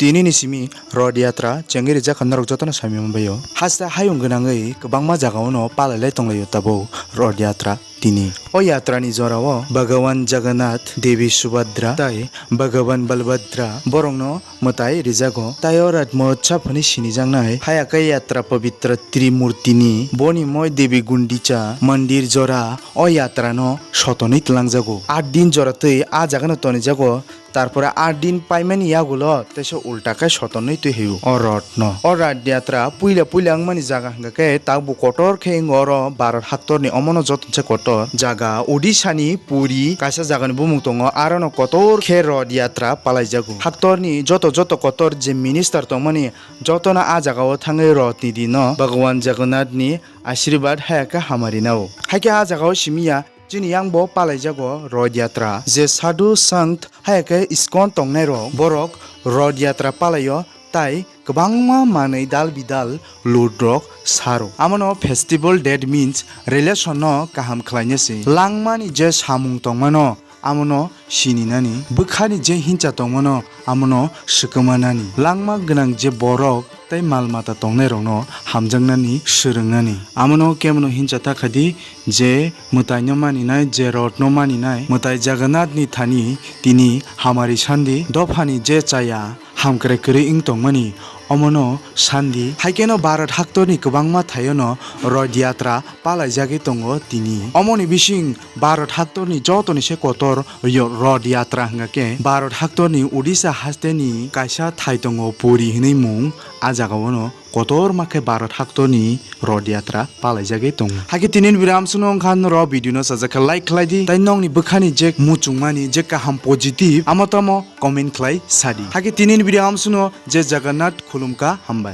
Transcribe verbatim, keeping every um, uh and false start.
Tini ni simi Rod Yatra chengwi rijak kha norok jotono sami manbaio. Haste hayung gwnangwi kwbangma jagao no palailai tonglaio tabuk Rod Yatra tini. O yatra ni jorao Bhagavan Jagannath, Devi Subhadra tai Bhagavan Balbhadra borokno mwtai rijago. Tai o Rath Mahotsav hwnwi sinijaknai Hayaka Yatra Pavitra Trimurtini boni moi Devi Gundicha mandir jora o yatra no sotonwi twlangjago. Aat din jora twi a jaga no tonijago. Tarpore aat din paimani yagulo teisa ulta khe sotonwi twi hwio o rod no. O Rath Yatra puila puila wngmani jaga hwnkha khe tabuk kotor khe wngo oro Bharat haktorni, omono joto se kotor jaga Odisha ni Puri kaisa jagani bumung tongo, arono kotor khe Rod Yatra palaijago. Haktorni joto joto kotor je minister tongmani jotono a jagao thangwi Rod ni dino Bhagwan Jagannath ni ashirbad haya khe hamari nao. Haikhe a jagao simi ya chini yang bo palaijago Rod Yatra. Je sadhu santh haya khe iskon tongnai rok borok Rod Yatra palaio tai kwbangma manwi dal bidal loot rok saro. Amono festival, that means relation no kaham khlaina se. Langmani je samung tongmano amono sininani, bwkhani je hincha tongmano amono swkuma nani, langma gwnang je borok tei mal mata tongnai rokno hamjaknani swrwngnani. Amono kebono hincha ta khadi je mwtaino maninai, je Rod no maninai, mwtai Jagannath ni thani tini hamari sandi, dophani je chaya hamkrai kwrwi wng tongmani omono sandi. Haikhe no Bharat haktorni kwbangma thaio no Rod Yatra palaijagwi tongo tini. Omoni bising Bharat haktorni jotoni se kotor yo-, Rod Yatra hwnkha khe Bharat haktorni Odisha hasteni kaisa thai tongo Puri hwnwi mung, a jagao no kotorma khe Bharat haktorni Rod Yatra palaijagwi tongo. Hakhe tini ni video amsukno wngkha norok video no sajak khe like khlai di, tai nokni bwkhani je muchungmani je kaham positive amo tamo comment khlai sadi. Hakhe tini ni video amsukno je Jagannath khulumkha, hambai.